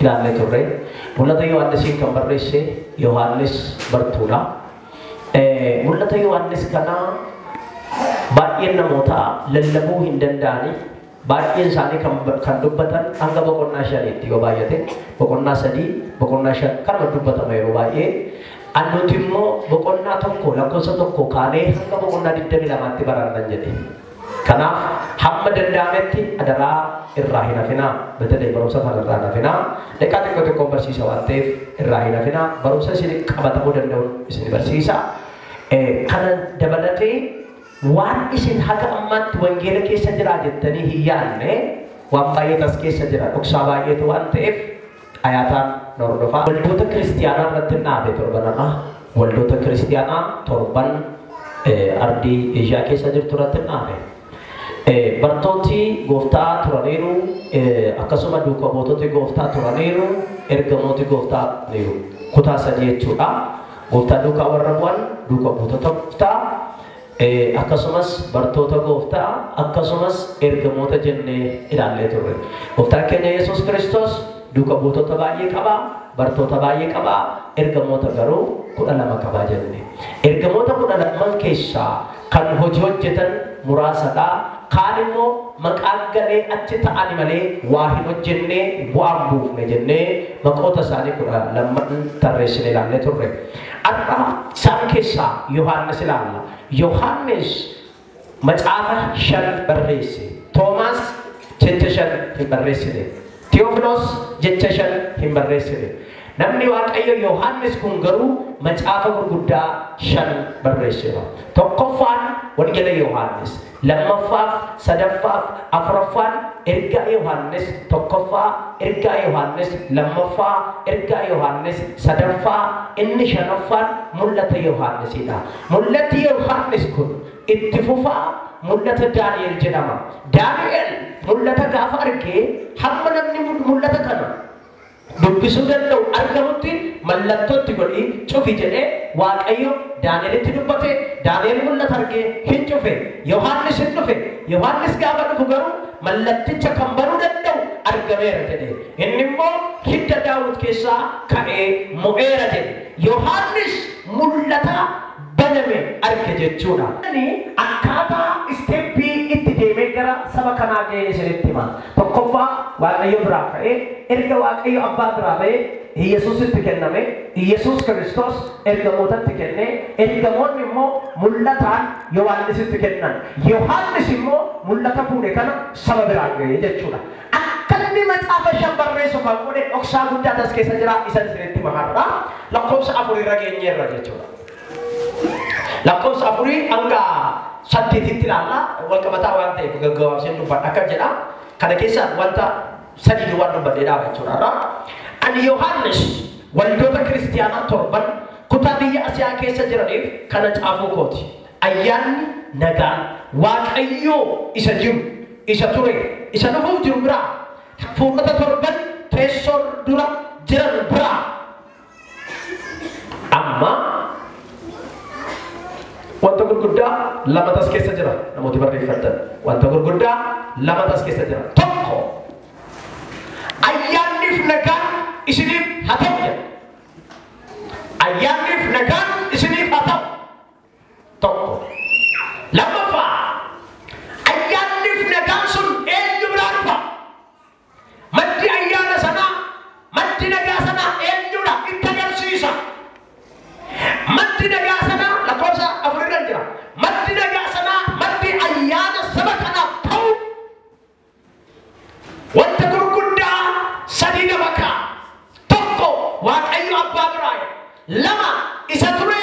ilaallee turre. Mul'ata Yohaannisiin kan barreesse Yohaannis bartuudha. Mul'ata Yohaannis kana baay'een namoota lallabuu hin danda'ani. Baay'een isaanii kan dubbatan hanga boqonnaa 5tti yoo baay'ate boqonnaa 3 boqonnaa 5 kanuma dubbatama yeroo baay'ee. Annuti immoo boqonnaa 1 lakkoofsa 1 kaanee hanga boqonnaa 22tti barannan jedhe. Kanaaf hamma danda'ametti adaraa irraa hin hafinaa, betelee barumsa kana irraa hin hafinaa, daqiiqaa xiqqoo xiqqoon barsiisa waan ta'eef irraa hin hafinaa, barumsa isin qabatamuu danda'u isin barsiisa. Kana dabalatee waan isin haga ammaatti wangeela keessa jiraa jettanii hin yaadne waan baay'eetu as keessa jira, dhoksaa baay'eetu waan ta'eef ayaataan hordofaa. Waldoota kiristiyaanaa irratti dhaabe torbanarraa, waldoota kiristiyaanaa torban ardii Eeshiyaa keessa jirtu irratti dhaabe. Bartooti gooftaa turaniiru, akkasuma duuka buutoti gooftaa turaniiru, ergamooti gooftaa turaniiru. Kutaa 3 jechuudha. Gooftaa duukaa warra bu'an, duuka buutota gooftaa, akkasumas bartoota gooftaa, akkasumas ergamoota jennee ilaallee turre. Gooftaan keenya Yesuus Kiristoos duuka buutota baay'ee qaba, bartoota baay'ee qaba, ergamoota garuu 12 qaba jenne. Ergamoota 12 keessaa kan hojii hojjetan muraasadha. Kaan immoo maqaan galee achi ta'ani malee waa hin hojjenne, bu'aan buufne jennee maqoota isaanii 12 tarreessine ilaallee turre. Har'a isaan keessaa Yohaannis ilaalla. Yohaannis macaafa 5 barreesse. Toomaas jecha 5 hin barreessine. Tewofilos jecha 5 hin barreessine. Namni Waaqayyo Yohaannis kun garuu macaafa gurguddaa 5 barreesseera. Tokkoffaan Wangeela Yohaannis, lammaffaaf, sadaffaaf, afuraffaan ergaa Yohaannis, tokkoffaa ergaa Yohaannis, lammaffaa ergaa Yohaannis, sadaffaa inni shanaffaan mul'ata Yohaannisidha. Mul'ati Yohaannis kun itti fufaa mul'ata Daani'el jedhama. Daani'el mul'ata gaafa argee hamma namni mul'ata kana dubbisuu danda'u argamutti mallattootti godhii cufi jedhee Waaqayyo Daani'elitti dubbate. Daani'el mul'ata argee hin cufe. Yohaannis hin dhufe. Yohaannis gaafa dhufu garuu mallatticha kan baruu danda'u argameera jedhe. Inni immoo hidda Daawit keessaa ka'ee mo'eera jedhe. Yohaannis mul'ata baname arge jechuudha. Inni akkaataa isteeppii itti deemee gara saba kanaa ga'ee isinitti hima. Tokkoffaa Waaqayyo biraa ka'ee, erga Waaqayyo abbaa biraa ba'ee Iyyasuusitti kenname, Iyyasuus Kiristoos ergamootatti kenne, ergamoonni immoo mul'ataan Yohaannisitti kennan. Yohaannis immoo mul'ata fuudhe kana saba biraan ga'ee jechuudha. Akka inni macaafa 5 barreessu kan godhe dhoksaa guddaa tas keessa jira, isa isinitti hima har'a. Lakkoofsa 4 irra geenyeerra jechuudha. Lakkoofsa 4 hanga 8tti ilaalla. Wal qabataa waan ta'eef gaggabaabseen dubbadha akka jedha. Kana keessa wanta 3 duwwaan dubbadhee dhaaba jechuudha. Ani Yohaannis waldoota kiristiyaanaa 7 kutaa biyya Asiyaa keessa jiraniif kana caafuu kooti. Ayyaanni nagaan Waaqayyoo isa jiru, isa ture, isa dhufuuf jiru biraa, fuulota 7 teessoo dura jiran biraa. Amma wanta gurguddaa 2 tas keessa jira. Namooti barreeffatan wanta gurguddaa 2 tas keessa jira. Tokko, ayyaanniif nagaan isiniif haa ta'u jedha. Ayyaanniif nagaan isiniif haa ta'u. Tokko. Lammaffaa, ayyaanniif nagaan sun eenyu biraa dhufa? Maddi ayyaana sanaa, maddi nagaa sanaa eenyudha? Itti agarsiisa. Maddi nagaa sanaa lakkoofsa 4 irra jira. Maddi nagaa sanaa, maddi ayyaana saba kanaaf ta'u wanta gurguddaa 3 lafa kaa'a. Tokko, Waaqayyo abbaa biraa. 2, isa ture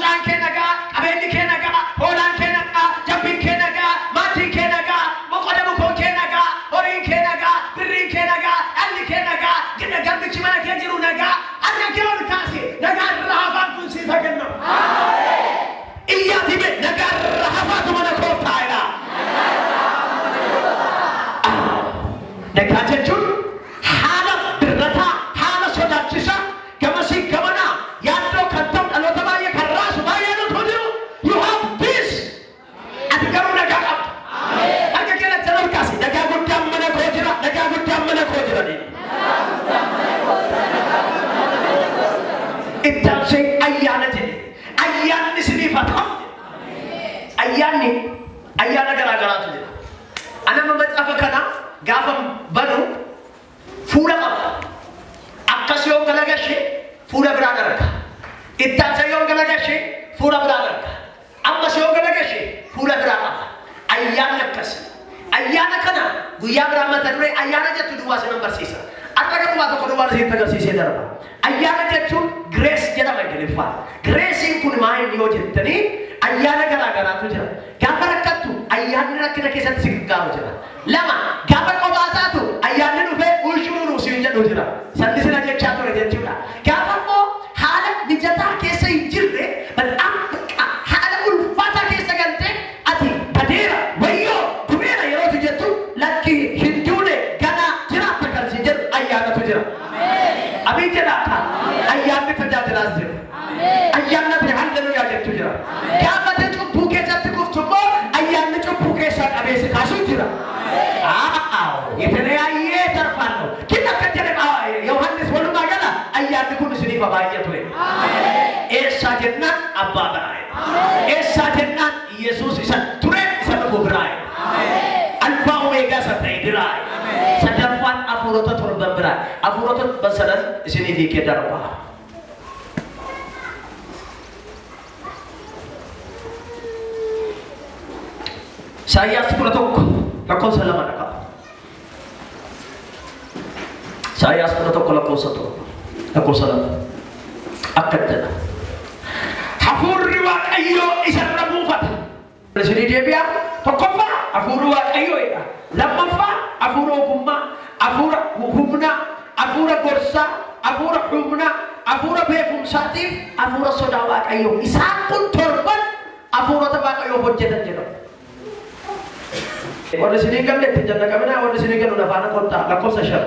Mucaan kee nagaa, qabeenyi kee nagaa, hoolaan kee nagaa, jabbiin kee nagaa, maatiin kee nagaa, boqoda bukoon kee nagaa, horiin kee nagaa, birriin kee nagaa, dhalli kee nagaa, garbichi mana kee jiru nagaa, harka kee ol kaasi, nagaa irra hafaan kun siif haa kennamu. Iyyaati mee nagaa irra hafaatu mana koo taa'edha. Nagaa jechuun haala birrataa, haala sodaachisaa, gamasii gamanaa, yaaddoo kan ta'u dhaloota baay'ee kan raasu baay'ee nutu jiru. You have peace. Ati garuu nagaa qabda. Harka kee lachan ol kaasi. Nagaa guddaan mana koo jira, nagaa guddaan mana koo jira. Itti aansee ayyaana jedhe. Ayyaanni isiniif haa ta'u. Ayyaanni ayyaana garaa garaatu jira. Anama macaafa kana gaafa banu fuula qaba. Akkas yoo galagashe fuula biraan arga. Itti aansee yoo galagashe fuula biraan arga. Ammas yoo galagashe fuula biraa qaba. Ayyaanni akkasi. Ayyaana kana guyyaa biraa mata duree ayyaana jettu duwwaa sinan barsiisa. Akka garuu tokko duwwaa isinitti agarsiisee darba. Ayyaana jechuun grace jedhama Ingiliffaan. Gracein kun maa inni yoo jettanii ayyaana garaa garaatu jira. Gaafa rakkattu ayyaanni rakkina keessatti si gargaaru jira. Lama gaafa qophaa taatu ayyaanni dhufee ushuruu siin jedhu jira. Sanni sina jechaa ture jechuudha. Gaafa immoo haala mijataa keessa hin jirre haala ulfaataa keessa galtee ati badeera wayyoo du'eera yeroo jettu lakki hin duune ganaa jiraatta kan siin jedhu ayyaanatu jira. Amiin jedhaa ayyaanni tajaajilaas jira. Ayyaanni ati halleluuyaa jettu jira. Gaafa ati cubbuu keessatti kuftu immoo ayyaanni cubbuu keessaa qabee si kaasu jira. የተለያየ ተርፋን ነው ግን akkana jedhe Yohaannis walumaa gala ayyaanni kun isiniif haa baay'atu. Eessaa jennaan abbaa biraa. Eessaa jennaan Yesuus isa ture isa dhufu biraa. Alfaa Omeegaa isa ta'e biraa. Sadaffaan hafuurota torban biraa. Hafuurota torban sadan isiniif hiikee darba. Isaayyaas 11 lakkoofsa 2 dhaqa. Isaayyaas 11 lakkoofsa 1 lakkoofsa 2 akka jedha. Hafuurri Waaqayyoo isarra buufata. Isinii deebi'a. Tokkoffaa hafuurri Waaqayyoo jedha. Lammaffaa hafuura ogummaa, hafuura humnaa, hafuura gorsaa, hafuura humnaa, hafuura beekumsaatiif hafuura sodaa Waaqayyoo. Isaan kun torban hafuurota Waaqayyoof hojjetan jedhamu. Warri isinii galle itti jannaqaminaa, warri isinii galu lafaana kottaa lakkoofsa 5.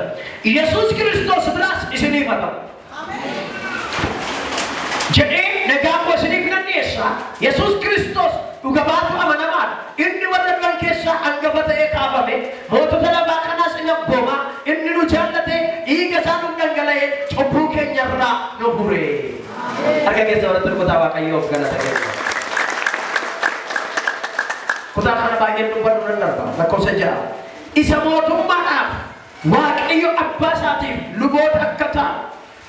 Yesuus Kiristoos biraas isiniif haa ta'u. Jedhee nagaa koo isiniif nan dhiyeessa. Yesuus Kiristoos dhuga baatu amanamaadha. Inni warra du'an keessaa hangafa ta'ee kaafame, mootota lafaa kanaas in abbooma. Inni nu jaallate, dhiiga isaa nuuf dhangala'ee cubbuu keenyarraa nu fure. Harka keessa walitti rukutaa Waaqayyoof galata kenna. Kutaa kana baay'een dubbadhu nan darba. Lakkoofsa 6. Isa mootummaadhaaf Waaqayyo abbaa isaatiif luboota akka ta'an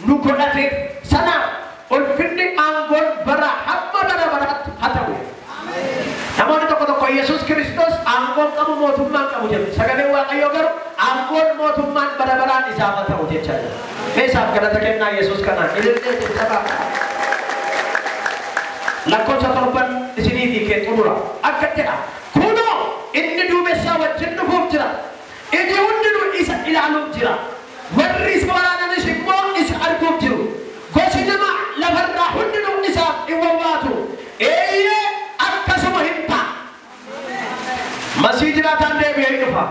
nu godhateef sanaaf ulfinni aangoon bara hamma bara baraatti haa ta'u. Namoonni tokko tokko Yesuus Kiristoos aangoon qabu mootummaan qabu jedhu. Sagaleen Waaqayyoo garuu aangoon mootummaan bara baraan isaaf haa ta'u jechaa jira. Mee isaaf galata kennaa Yesuus kanaan. Ilillee jajjabaa. Lakkoofsa 7 isiniif hiikee xumura. Akka jedha. Kunoo inni duumessaa wajjin dhufuuf jira. Iji hundinuu isa ilaaluuf jira. Warri isa waraananis immoo isa arguuf jiru. Gosi namaa lafarraa hundinuu isaaf hin wawwaatu. Eeyyee akkasuma hin ta'a. Masii jiraataan deebi'ee hin dhufa.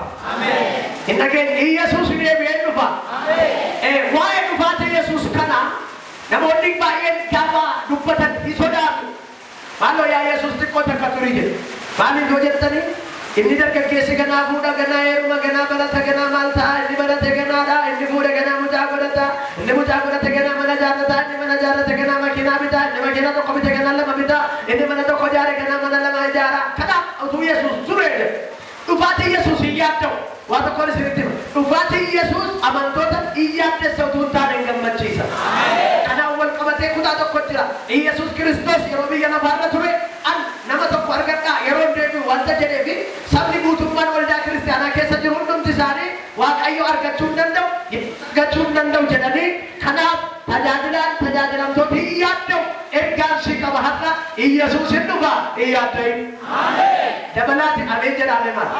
Hin dhageenye Yesuus deebi'ee hin dhufa. Waa'ee dhufaatii Yesuus kana namoonni baay'een gaafa dubbatan hin sodaatu. Maaloo yaa Yesuus xiqqoo takka turii jedhu. Maaliif yoo jettanii inni dargaggeessi ganaa fuudha, ganaa heeruma, ganaa barata, ganaa maal ta'a, inni barate ganaadha, inni fuudha ganaa mucaa godhata, inni mucaa godhate ganaa mana jaarrata, inni mana jaarrate ganaa makiinaa bita, inni makiinaa tokko bite ganaa lama bita, inni mana tokko ijaare ganaa mana lama ijaara. Kanaaf utuu Yesuus ture jedhu. Dhufaatii Yesuus hin yaadda'u. Waa tokkoon isinitti hima. Dhufaatii Yesuus amantoota hin yaaddessa utuu hin taane hin gammachiisa. Kanaaf wal qabatee kutaa tokko jira. Yesuus Kiristoos yeroo biyya lafaarra ture an nama tokko argadhaa yeroo hin deebi'u wanta jedhee fi sabni guutummaan waldaa kiristaanaa keessa jiru hundumti isaanii Waaqayyo argachuu hin danda'u, argachuu hin danda'u jedhanii kanaaf Tajaajilaan tajaajilamtoota hin yaadda'u. Ergaan si qaba har'a Iyyasuus hin dhufa hin yaadda'in. Dabalaati ameen jedhame maal?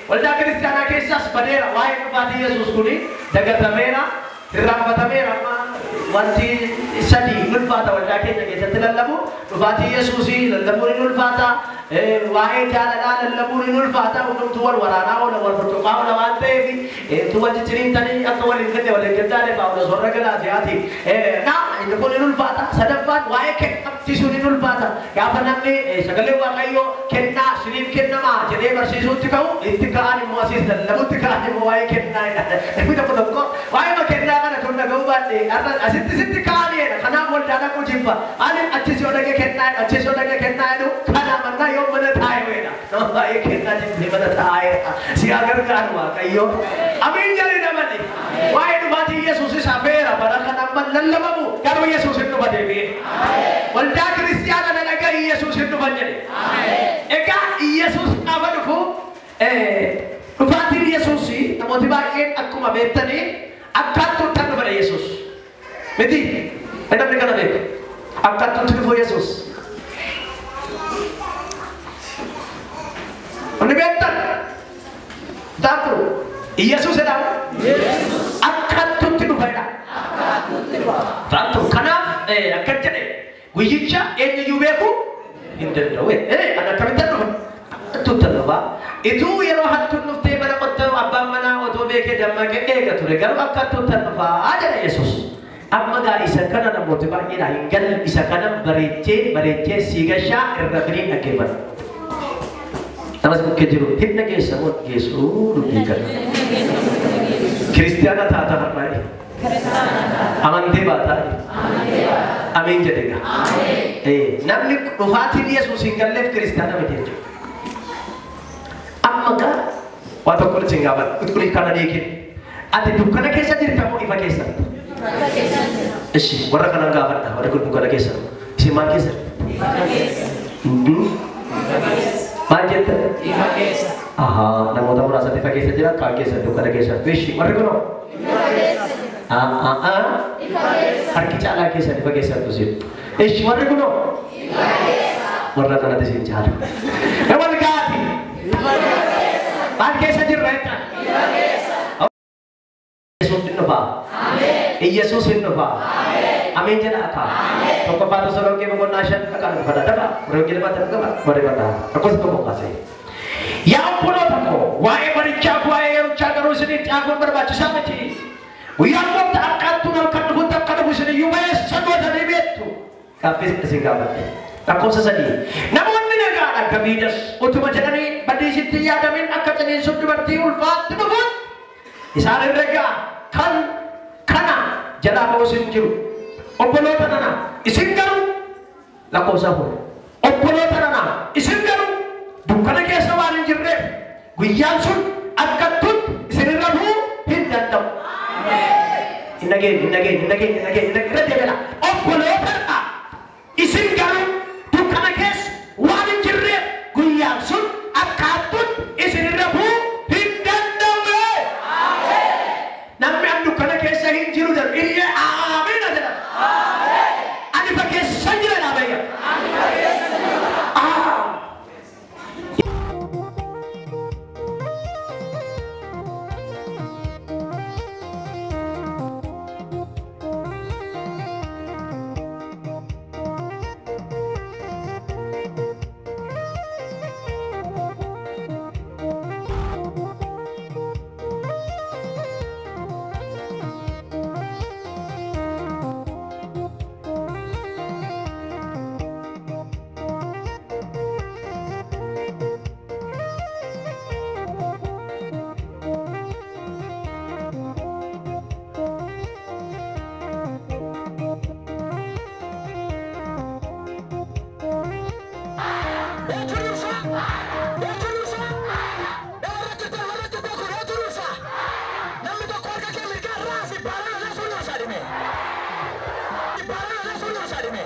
Waldaa kiristaanaa keessaas badeera waa'ee dhufaatii Yesuus kuni dagatameera, irraanfatameera. Amma wanti sadii hin ulfaata waldaa keenya keessatti lallabu. Dhufaatii Yesuusii lallabuun hin ulfaata. Waa'ee jaalalaa lallabuun hin ulfaata. Hundumtuu wal waraanaa oola, wal furtuqaa oola waan ta'eef utuu wal cicciriintanii akka wal hin fedhe wal hin danda'ane Paawulos warra Galaatiyaati. Na inni kun hin ulfaata. Sadaffaan waa'ee kennamsiisuun hin ulfaata. Gaafa namni sagalee Waaqayyoo kennaa isiniif kennamaa jedhee barsiisuutti ka'u itti ka'an immoo asiis lallabuutti ka'an immoo waa'ee kennaa jedha. Namni tokko tokko waa'ee kennaa kana tun dhaga'uu baadhee asitti sitti ka'aniidha. Kanaaf waldaa dhaquu jibba. Ani achis yoo dhaqe kennaa jedhu, achis yoo dhaqe kennaa jedhu, kana mannaa yoo mana taa'e nama baay'ee kennaa jibbee mana taa'eedha. Si haa gargaaru Waaqayyo. Amiin jedhi namani. Waa'ee dhufaatii Yesuusis hafeera bara kana amma lallabamu garuu Yesuus hin dhufa deebi'ee. Waldaa kiristiyaana na dhaga'i Yesuus hin dhufan jedhe. Egaa Yesuus gaafa dhufu dhufaatiin Yesuus namooti baay'een akkuma beektanii akkaattuu tan dhufadha Yesuus. Miti namni kana beeku. Akkaattuutti dhufu Yesuus. Namni beektan taatu Yesuus jedhama. Akkaattuutti dhufa jedha. Taatu kanaaf akkan jedhe guyyicha eenyuyyuu beeku hin danda'u. Ani akkamittan dhufa? Akkaattuutti dhufa. Ituu yeroo hattuun dhuftee mana qottoo abbaan manaa otoo beekee dammaqee eega ture garuu akkaattuutti dhufa jedha Yesuus. Amma gaa isa kana namooti baay'eedha hin galle isa kana bareechee bareechee siigashaa irra firiin dhaggeeffata. Namas bukkee jiru hin dhageessa moo dhageessuu dubbii kana. Kiristiyaana taata har'aa amantee baataa ameen jedhe gaa. Namni dhufaatiin Yesuus hin galleef kiristiyaana miti jechuudha. Amma gaa waa tokko isin gaafadha kuni kana beekin. Ati dukkana keessa jirta moo ifa keessa? Ishi warra kanan gaafadha warri kun dukkana keessa. Isin maal keessa? Maal jetta? Ifa keessa. Ahaa, namoota muraasatu ifa keessa jira, kaan keessa dukkana keessa. Ishi warri kunoo? Harki caalaa keessa ifa keessattu isin. Ishi warri kunoo? Warra kanatti isin caala. Wal gaati. Maal keessa jirra jettan? Yesuus hin dhufa. Yesuus hin dhufa. Ameen jedha akka. Tokkoffaa Tasalonqee boqonnaa 5 akka dhufa dafa. Warri baatan qaba warri baatan. Akkasumas tokko kaasee. Yaa obboloota koo waa'ee barichaaf waa'ee yerichaa garuu isiniif caafuun barbaachisaa miti. Guyyaan gooftaa akka hattuun halkan dhufutti akka dhufu isin iyyuu ba'eessa gootanii beektu. Gaaffii isin gaafadhe. Lakkoofsa 3. Namoonni nagaadha gabiidhas utuma jedhanii badiisitti hin yaadamin akka ciniinsuun dubartii ulfaatti dhufuun isaan irra ga'a kan kana jalaa ba'us hin jiru. Obboloota nana isin garuu lakkoofsa 4. Obboloota nana isin garuu dukkana keessa waan hin jirreef guyyaan sun akka hattuutti isin irra bu'uu hin danda'u. Hin dhageenye, hin dhageenye, hin dhageenye, hin dhageenye, hin dhageenye, irra deebi'a. Obboloota nana isin garuu dukkana keessa waan hin jirreef guyyaan sun akka hattuutti isin irra bu'uu hin danda'u. Namni an dukkana keessa hin jiru jedhu illee aamiin jedha. Ani ifa keessa jira dhaabayya. Namni tokko harka kee mirgaa irraa fi baala lafuu nursaa dhime. Baala lafuu nursaa dhime.